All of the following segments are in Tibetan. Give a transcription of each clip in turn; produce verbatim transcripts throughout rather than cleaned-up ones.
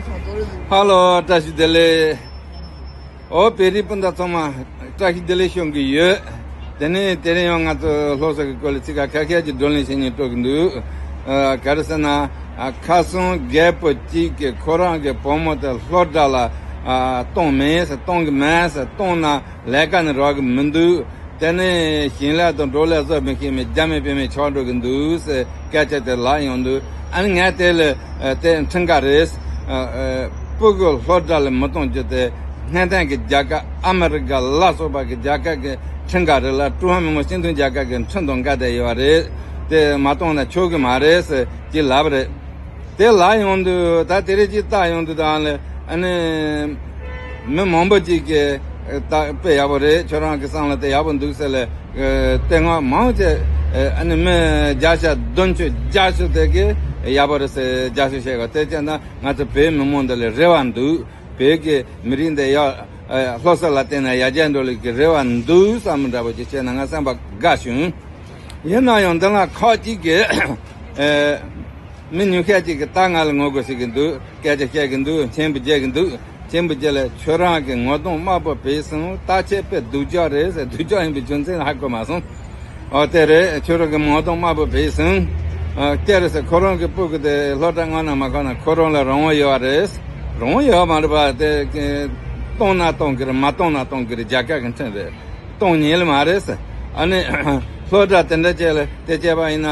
ཧ་ལོ། བཀྲ་ཤིས་བདེ་ལེགས། ཨོ། བོད་རིགས་སྤུན་ཟླ་ཚང་མ་བཀྲ་ཤིས་བདེ་ལེགས་ཞུ་གི་ཡོད། དེ་ནས་དེ་རིང་ཡང་ང་ཚོ་སློབ་གསོ་གི་སྐོར་ལ་ཚིག་ཁ་ཁ་ཤས་ཀྱི་བགྲོ་གླེང་བྱེད་སྙིང་འདོད་ཀྱི་འདུག། ཨ། ག་རེ་ཟེར་ན། ཨ། ཁ་སང་རྒད་པོ་གཅིག་གིས་ཁོ་རང་གི་བུ་མོ་དེ་སློབ་གྲྭ་ལ། ཨ། གཏོང་མེད་ཟེར། གཏོང་གི་མེད་ཟེར། གཏོང་ན་ལས་ཀ་ནི་རག་གི་མི་འདུག། དེ་ནས་ཞིང་ལས་དང་འབྲོག་ལས་བཟོ་མི་ཤེས་མི་རྒྱ་མི་བོད་མི་ཆགས་འགྲོ་གི་འདུག་ཟེར་སྐད་ཆ་དེ་ལབ་ཡོང་དུས། ཨ་ནི་ངས་དེ་ལ། ཨ། དེ་འཕྲིན་ཁ་རེད། ཨ། ཨ། སྤུ་གུ་སློབ་གྲྭ་ལ་མི་གཏོང་རྒྱུ་དེ་སྔོན་ཐོན་གྱི་རྒྱལ་ཁབ་ཨ་མི་རི་ཀ་ལ་སོགས་པ་གི་རྒྱལ་ཁབ་ཀྱི་འཕྲིན་ཁ་རེད་ལ། ཀྲུང་ཧྭ་མི་དམངས་སྤྱི་མཐུན་རྒྱལ་ཁབ་ཀྱི་འཕྲིན་དང་འགལ་བསྡད་ཡོད་རེད། དེ་མ་གཏོང་ན་ཆོག་གི་མ་རེད་ཟེར་ཅིག་ལབ་པ་རེད། དེ་ལབ་ཡོང་དུས། ད་དེ་རིང་ཅིག་བལྟ་ཡོང་དུས། ད་ལ་ཨ་ནི་མི་མང་པོ་ཅིག་གིས། ད་དཔེ་ཡག་པོ་རེད། ཁྱོད་རང་གི་བསམ་བློ་དེ་ཡག་པོ་འདུག་ཟེར་ལ། ཨ། དེ་སྔ་མང་ཆེ། ཨ་ནི་མི་བརྒྱ་ཆ་བདུན་ཅུ་བརྒྱད་ཅུ་དེ་གིས་ཡག་པོ་རེད་ཟེར་རྒྱབ་སྐྱོར་བྱས་གོ། དེ་བྱས་ན་ང་ཚོ་བོད་མི་མང་འདི་ལ་རེ་བ་འདུག། བོད་ཀྱི་མི་རིགས་འདི་ཡག། ཨ། སློབ་གསོ་ལ་བརྟེན་ནས་ཡར་རྒྱས་འགྲོ་ལུགས་ཀྱི་རེ་བ་འདུག་བསམ་འདྲ་པོ་ཅིག་བྱས་ན་ང་སེམས་པ་དགའ་བྱུང་། ཡིན་ན་ཡང་འདི་ལ་ཁག་ཅིག་གིས། ཨ། མི་ཉུང་ཤས་ཅིག་གིས་ད་ང་ལ་ངོ་རྒོལ་བྱེད་ཀྱི་འདུག། སྐད་ཆ་བཤད་ཀྱི་འདུག། མཆན་བུ་རྒྱག་གི་འདུག། མཆན་བུ་རྒྱག་ལ། ཁྱོད་རང་གི་ངོ་གདོང་དམར་པོ་བོས་སོང་། བརྟག་དཔྱད་དཔེ་སྡུག་ཅག་རེད་ཟེར། སྡུག་ཅག་ཡིན་པའི་རྒྱུ་མཚན་ཧ་གོ་མ་སོང་། ཨོ། དེ་རེད། ཁྱོད་རང་གི་ངོ་གདོང་དམར་པོ་བོས་སོང་། ཨ། སྐྱ་རེད་ཟེར། ཁོ་རང་གི་སྤུ་གུ་དེ་སློབ་གྲྭ་མངགས་ན་མ་མངགས་ན་ཁོ་རང་ལ་རང་དབང་ཡོད་རེད། རང་དབང་ཡོད་མ་རེད་པ། དེ་གཏོང་ན་གཏོང་གི་རེད། མ་གཏོང་ན་གཏོང་གི་རེད། རྒྱལ་ཁབ་ཀྱི་འཕྲིན་རེད། གཏོང་ཉན་ལེ་མ་རེད་ཟེར། ཨ་ནི་སློབ་གྲྭ་དེ་འདྲ་བྱས་ལ་དེ་བྱས་པ་ཡིན་ན།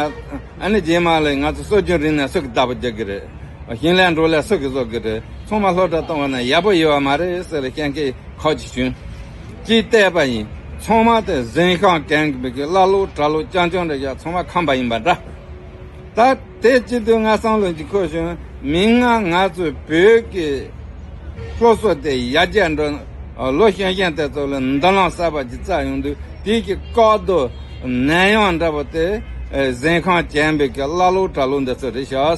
ཨ་ནི་རྗེས་མ་ལ་ང་ཚོ་སྲོལ་རྒྱུན་རིག་གནས་སུ་གིས་བདག་པོ་རྒྱག་གི་རེད། ཞིང་ལས་འབྲོག་ལས་སུ་གིས་བཟོ་གི་རེད། ཚང་མ་སློབ་གྲྭ་གཏོང་བ་ན་ཡག་པོ་ཡོད་པ་མ་རེད་ཟེར་ལ་བཤད་མཁན་ཁག་ཅིག་བྱུང་། ཅིག་བལྟས་པ་ཡིན། ཚང་མ་དེ་གཟན་ཤམ་གྱོན་གི་བླ་ལོག་གྲྭ་ལོག་རྐྱང་རྐྱང་རེད་ཡ། ཚང་མ་ཁམས་པ་ཡིན་པ་འདྲ། ད་དེ་བྱེད་དུས་ང་བསམ་བློ་ཅིག་འཁོར་བྱུང་། མིག་སྔར་ང་ཚོའི་བོད་ཀྱི་སློབ་གསོ་དེ་ཡར་རྒྱས་འགྲོ། ལོ་གཞོན་གཞོན་དེ་ཚོ་ལ་མདུན་ལམ་གསར་པ་ཅིག་བཙལ་ཡོང་དུས། དེ་གི་བཀག་རྡོ་ནད་ཡམས་འདྲ་པོ་དེ། ཨ། གཟན་ཤམ་གྱོན་པའི་གི་བླ་ལོག་གྲྭ་ལོག་འདི་ཚོ་རེད་ཤག།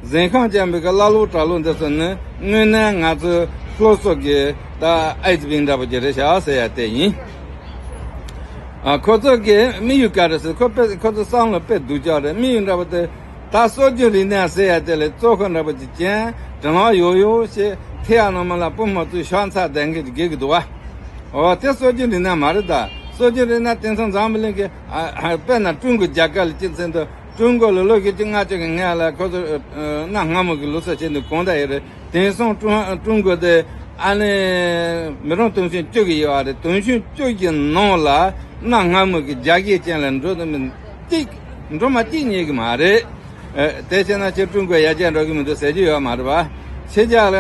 གཟན་ཤམ་གྱོན་པའི་གི་བླ་ལོག་གྲྭ་ལོག་འདི་ཚོ་ནི་དངོས་གནས་ང་ཚོའི་སློབ་གསོ་གི་ད་ཨེ་ཛི་བི་འདྲ་པོ་ཅིག་རེད་ཤག་ཟེར་ཡ་དེ་ཡིན། ཨ། ཁོ་ཚོ་གི་དམིགས་ཡུལ་ག་རེ་ཟེར། ཁོ་དཔེ། ཁོ་ཚོ་བསམ་བློ་དཔེ་སྡུག་ཅག་རེད། དམིགས་ཡུལ་འདྲ་པོ་དེ། ད་སྲོལ་རྒྱུན་རིག་གནས་ཟེར་ཡ་དེ་ལ་བཙོག་ཁ་འདྲ་པོ་ཅིག་གྱོན། དྲིན་ལན་ཡོད་ཡོད་བྱས། ཐེ་ཡ་ནང་མ་ལ་བུ་མོ་ཚོའི་ཤ་ཚ་ལྡན་མཁན་ཅིག་སྒེར་གི་འདུག་བ། འོ། དེ་སྲོལ་རྒྱུན་རིག་གནས་མ་རེད་ད། སྲོལ་རྒྱུན་རིག་གནས་དེང་སང་འཛམ་བུ་གླིང་གི། ཨ། ཨ། དཔེར་ན་ཀྲུང་གོ་རྒྱལ་ཁབ་ལ་གཅིག་ཚན་དུ། ཀྲུང་གོ་ལ་ལོ་བཞི་བཅུ་ལྔ་བཅུ་གི་སྔོན་ལ་ཁོ་ཚོ། ཨ། གནའ་སྔ་མོ་གི་ལུགས་སྲོལ་བྱས་ནས་གང་འདྲ་ཡོད་རེད། དེང་སང་ཀྲུང་། ཀྲུང་གོ་དེ་ཨ་ནི་མི་རང་དུང་ཕྱུར་བཅུ་གི་ཡོད་རེད། དུང་ཕྱུར་བཅུ་གི་ནང་ལ་གནའ་སྔ་མོ་གི་རྒྱ་སྐད་ཅན་ལ་འགྲོ་དུ་མི་གཅིག། འགྲོ་མ་གཅིག་རྙེད་གི་མ་རེད། ཨ། དེ་བྱས་ན་ཁྱེད་ཀྲུང་གོ་ཡར་རྒྱས་འགྲོ་གི་མི་འདུག་ཟེར་རྒྱུ་ཡོད་མ་རེད་པ། ཕྱི་རྒྱལ་ལ།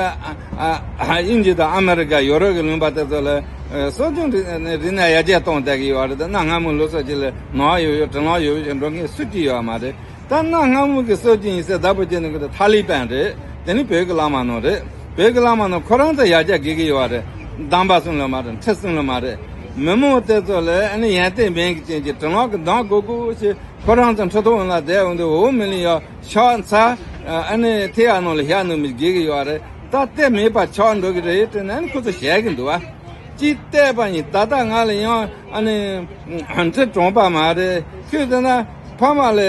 ཨ། ཨ། དབྱིན་ཇི་དང་ཨ་མི་རི་ཀ། ཡོ་རོབ་ཀྱི་ལུང་པ་དེ་ཚོ་ལ། ཨ། སྲོལ་རྒྱུན་རིག་གནས་ཡར་རྒྱས་གཏོང་བསྡད་ཀྱི་ཡོད་རེད། དེ་གནའ་སྔ་མོའི་ལུགས་སྲོལ་ཅིག་ལ་ནོར་ཡོད་ཡོད། དྲིན་ལན་ཡོད་ཡོད་ཅིག་འགྲོ་མཁན་སུ་གཅིག་ཡོད་མ་རེད། ད་གནའ་སྔ་མོ་གི་སྲོལ་རྒྱུན་ཡིན་ཟེར་བདག་པོ་བྱས་ནས་ཁོ་ད་ཐ་ལི་པན་རེད། དེ་ནི་བོད་ཀྱི་བླ་མ་ནོར་རེད། བོད་ཀྱི་བླ་མ་ནོར་ཁོ་རང་ཚོ་ཡར་རྒྱས་དགོས་ཀྱི་ཡོད་རེད། གདམས་པ་གསུམ་ལ་མ་རེད། ཁྲིད་གསུམ་ལ་མ་རེད། མི་མང་དེ་ཚོ་ལ་ཨ་ནི་ཡོན་ཏན་མེད་མཁན་ཅན་གྱི་དྲིན་ལན་གྱི་འདང་དགོས་དགོས་ཞེས། ཁོ་རང་ཚོ་ཁྲི་ཐོག་ལ་བསྡད་འོང་དུས། འོ། མི་ལ་ཡ་ཤ་ཚ། ཨ་ནི་ཐེ་ཡ་ནང་ལ་བཞག་ནུས་མི་དགོས་ཀྱི་ཡོད་རེད། ད་དེ་མེད་པ་ཆགས་འགྲོ་གི་རེད་དྲན་ནས། ཨ་ནི་ཁོ་ཚོ་བཤད་གི་འདུག་བ། ཅིག་བལྟས་པ་ཡིན། ད་ལྟ་ང་ལ་ཡང་ཨ་ནི་ཁྲི་གྲོངས་པ་མ་རེད། ཁྱོད་དེ་ན་ཕ་མ་ལ་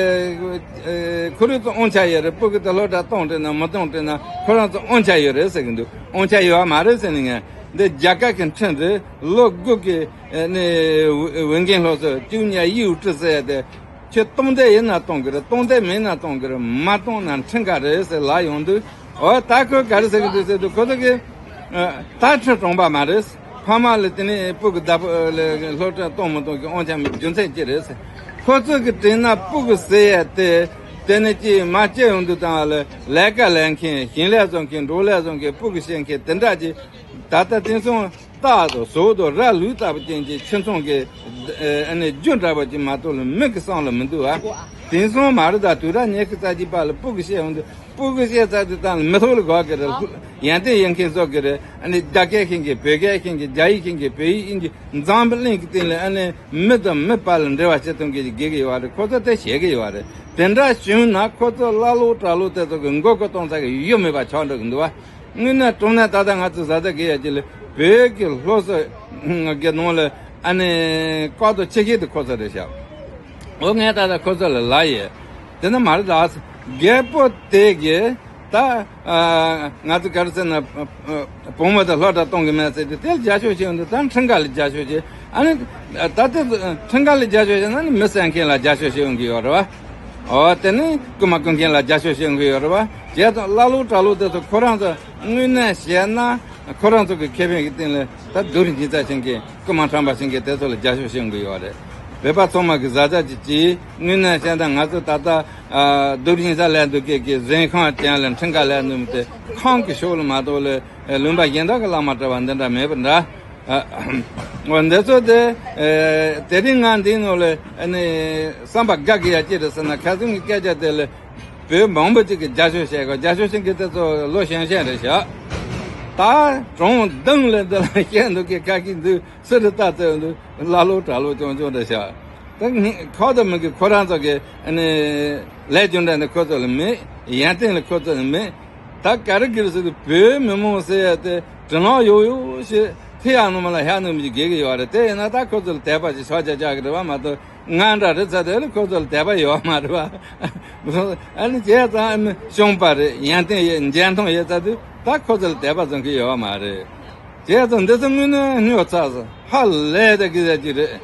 ཁོ་རང་ཚོ་དབང་ཆ་ཡོད་རེད། སྤུ་གུ་དེ་སློབ་གྲྭ་གཏོང་དྲན་ན་མི་གཏོང་དྲན་ན་ཁོ་རང་ཚོ་དབང་ཆ་ཡོད་རེད་ཟེར་གི་འདུག། དབང་ཆ་ཡོད་པ་མ་རེད་ཟེར་ནས། ངས་འདི་རྒྱལ་ཁབ་ཀྱི་འཕྲིན་རེད། ལོ་དགུ་གི་ཨ་ནི་འོས་འགན་སློབ་གསོ། 九年义务制 ཟེར་ཡ་དེ། ཁྱོད་གཏོང་འདོད་ཡིན་ན་གཏོང་གི་རེད། གཏོང་འདོད་མེད་ན་གཏོང་གི་རེད། མ་གཏོང་ན་འཕྲིན་ཁ་རེད་ཟེར་ལབ་ཡོང་དུས། འོ། ད་ཁོས་ག་རེ་ཟེར་གི་འདུག་ཟེར་དུས། ཁོ་ཚོ་གིས། ཨ། ད་ཁྲི་གྲོངས་པ་མ་རེད། ཕ་མ་ལ་དེ་ནས་སྤུ་གུ་བདག་པོ་ལ་སློབ་གྲྭ་གཏོང་མི་གཏོང་གི་དབང་ཆ་མེད་པའི་རྒྱུ་མཚན་ཅི་རེད་ཟེར། ཁོ་ཚོ་གི་དྲན་ན་སྤུ་གུ་ཟེར་ཡ་དེ། དེ་ནས་ཅིག་མ་སྐྱེས་ཡོང་དུས་དང་ལ་ལས་ཀ་ལས་མཁན། ཞིང་ལས་བཟོ་མཁན། འབྲོག་ལས་བཟོ་མཁན། སྤུ་གུ་བཤད་མཁན་དེ་འདྲ་ཅིག། ད་ལྟ་དེང་སང་སྟག་དང་ཟོག་དང་ར་ལུག་ལྟ་བུ་ཅན་གྱི་ཁྱིམ་ཚང་གི། ཨ་ནི་རྒྱུ་འདྲ་བ་ཅིག་མ་གཏོགས་ལ་མི་གི་བསམ་བློ་མི་འདུག་བ། དེང་སང་མ་རེད། ད་དུས་རབས་ཉི་ཤུ་རྩ་གཅིག་པ་ལ་སྤུ་གུ་བཤད་ཡོང་དུས། སྤུ་གུ་བཤད་ཚར་དུས་དང་ལ་མི་ཐོག་ལ་གོ་གི་རེད། ཡོན་ཏན་ཡོད་མཁན་བཟོ་གི་རེད། ཨ་ནི་རྒྱ་སྐད་ཤེས་མཁན། བོད་སྐད་ཤེས་མཁན། རྒྱ་ཡིག་ཤེས་མཁན། བོད་ཡིག། དབྱིན་ཇི། འཛམ་བུ་གླིང་གི་སྟེང་ལ་ཨ་ནི་མི་དང་མི་བར་ལ་འབྲེལ་བ་བྱེད་ཐུབ་མཁན་གྱི་དགོས་ཀྱི་ཡོད་རེད། ཁོ་ཚོ་དེ་བཤད་ཀྱི་ཡོད་རེད། དེ་འདྲ་བྱུང་ན་ཁོ་ཚོ་བླ་ལོག་གྲྭ་ལོག་དེ་ཚོ་གི་མགོ་སྐོར་གཏོང་ས་གི་ཡུལ་མེད་པ་ཆགས་འགྲོ་གི་འདུག་བ། དངོས་གནས་དྲང་གནས་ད་ལྟ་ང་ཚོ་བཟའ་ཟླ་གི་ཡ་གྱི་ལ་བོད་ཀྱི་སློབ་གསོ་གི་ནང་ལ་ཨ་ནི་བཀག་རྡོ་ཆེ་ཤོས་དེ་ཁོ་ཚོ་རེད་ཤག། འོ། ངས་ད་ལྟ་ཁོ་ཚོ་ལ་ལབ་ཡོད། དེ་ནི་མ་རེད་ད། རྒད་པོ་དེ་གིས་ ད་ང་ཚོ་ག་རེ་ཟེར་ན། བུ་མོ་དེ་སློབ་གྲྭ་གཏོང་གི་མེད་ཟེར་དུས་དེ་ལ་རྒྱབ་སྐྱོར་བྱེད་ཡོང་དུས། ད་ཁྲིམས་ཁང་ལ་རྒྱབ་སྐྱོར་བྱེད། ཨ་ནི་ད་དེ་ཁྲིམས་ཁང་ལ་རྒྱབ་སྐྱོར་བྱས་ན་ནི་མི་བསད་མཁན་ལ་རྒྱབ་སྐྱོར་བྱེད་ཡོང་གི་ཡོད་རེད་བ། འོ་དེ་ནི་རྐུ་མ་རྐུ་མཁན་ལ་རྒྱབ་སྐྱོར་བྱེད་ཡོང་གི་ཡོད་རེད་བ། བྱས་ཙང་ཀླ་ཀློ་གྲྭ་ལོག་དེ་ཚོ་ཁོ་རང་ཚོ་དངོས་གནས་བཤད་ན་ཁོ་རང་ཚོ་གི་ཁེ་ཕན་གྱི་སྟེང་ལ་ད་སྡུག་རུ་འགྱིང་ཚ་ཞིང་གི་རྐུ་མ་ཁྲམ་པ་ཞིག་གིས་དེ་ཚོ་ལ་རྒྱབ་སྐྱོར་བྱེད་ཀྱི་ཡོད་རེད། བོད་པ་ཚང་མ་གི་བཟའ་བཅའ་ཅིག་གིས་དངོས་གནས་བཤད་ན་ང་ཚོ་ད་ལྟ་སྡུག་རུ་འགྱིང་ཚ་ལས་འདུག་གི་གི་གཟན་ཁང་ཅན་ལ་ཁྲིམས་ཁང་ལས་འདུག་མི་དེ་ཁང་གི་ཕྱོགས་ལ་མ་གཏོགས་ལ་ལུང་པ་གཞན་དག་གི་ལ་མ་བྲལ་བ་འདི་འདྲ་མེད་པ་འདྲ། འོ་འདི་ཚོ་དེ་དེ་རིང་ང་འདི་ནང་ལ་ནི་བསམ་པ་དགའ་གི་ཡ་ཅི་རེད་ཟེར་ན། ཁ་སང་གི་སྐད་ཆ་དེ་ལ་བོད་མང་པོ་ཅིག་གིས་རྒྱབ་སྐྱོར་བྱས་གོ། རྒྱབ་སྐྱོར་བྱེད་མཁན་དེ་ཚོ་ལོ་གཞོན་གཞོན་རེད་ཤག་ད་གྲོང་བདུན་ལ་འདི་ལ་བཤད་འདུག་གི། ཁ་ཤས་འདུག་སི་རི་ཏ་ཚོ་འདུག་ཀླ་ཀློ་གྲྭ་ལོག་ཅུང་ཅུང་རེད་ཤག་ད་ངས་ཁོ་ཚོ་མི་གི་ཁོ་རང་ཚོ་གི་ནི་ལས་རྒྱུ་འབྲས་ནི་ཁོ་ཚོ་ལ་མེད། ཡོན་ཏན་ལ་ཁོ་ཚོ་ལ་མེད། ད་ག་རེ་གི་རེད་ཟེར་དུས་བོད་མི་མང་ཟེར་ཡ་དེ་དྲི་ལན་ཡོད་ཡོད་ཞིག་ཐི་ཡ་ནུ་མ་ལ་ཧ་ནུ་མི་གི་གེ་གི་ཡོད་རེད། དེ་ཡིན་ན་ད་ཁོ་ཚོ་ལ་དད་པ་ཞིག་ཆོག་ཅག་ཅག་གི་རེད་བ་མ་གཏོགས། ང་འདྲ་རེད་ཚ་དེ་ལ་ཁོ་ཚོ་ལ་དད་པ་ཡོད་མ་རེད་བ། ཨ་ནི་བྱས་ཙང་ཨ་ནི་གཞོན་པ་རེད། ཡོན་ཏན་ཡོད། འཇོན་ཐང་ཡོད་ཚ་དུས་ད་ཁོ་ཚོ་ལ་དད་པ་བཟང་གི་ཡོད་མ་རེད། བྱས་ཙང་འདི་ཚོ་དངོས་གནས་སྨྱོ་ཚ་ཧ་ལས་ད་གི་ཟེར་གྱི་རེད།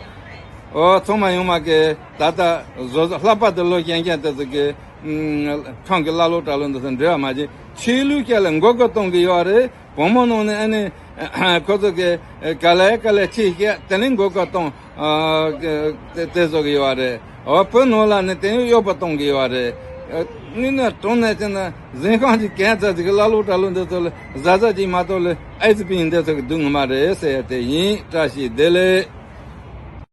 ཨོ་ཚང་མ་ཡོང་མ་གི་ད་ལྟ་བཟོ་བཟོ་ལྷག་པར་དུ་ལོ་གཞོན་གཞོན་དེ་ཚོ་གི་ཁང་གི་ཀླ་ཀློ་གྲྭ་ལོག་འདི་ཚོ་འབྲེལ་བ་མ་བྱེད། ཆོས་ལུགས་བཅས་ལ་མགོ་སྐོར་གཏོང་གི་ཡོད་རེད། བུ་མོ་ནང་ནས་ཨ་ནི་ཁོ་ཚོ་གི་ག་ལེ་ག་ལེ་ཆེ་བཤད་དེ་ནི་མགོ་སྐོར་གཏོང་། ཨ་དེ་དེ་བཟོ་གི་ཡོད་རེད། འོ་བུ་ནོར་ལ་ནི་དེ་གཡོག་པོ་གཏོང་གི་ཡོད་རེད། དངོས་གནས་དྲང་གནས་བྱས་ན་གཟན་ཁང་གི་གན་ཚ་ཟིག་གི་ཀླ་ཀློ་གྲྭ་ལོག་འདི་ཚོ་ལ་བཟའ་བཟའ་ཅིག་མ་གཏོགས་ལ་ཨེ་ཙི་པི་འདི་ཚོ་གི་སྡུག་ངོ་མ་རེད་ཟེར་ཡ་དེ་ཡིན། བཀྲ་ཤིས་བདེ་ལེགས།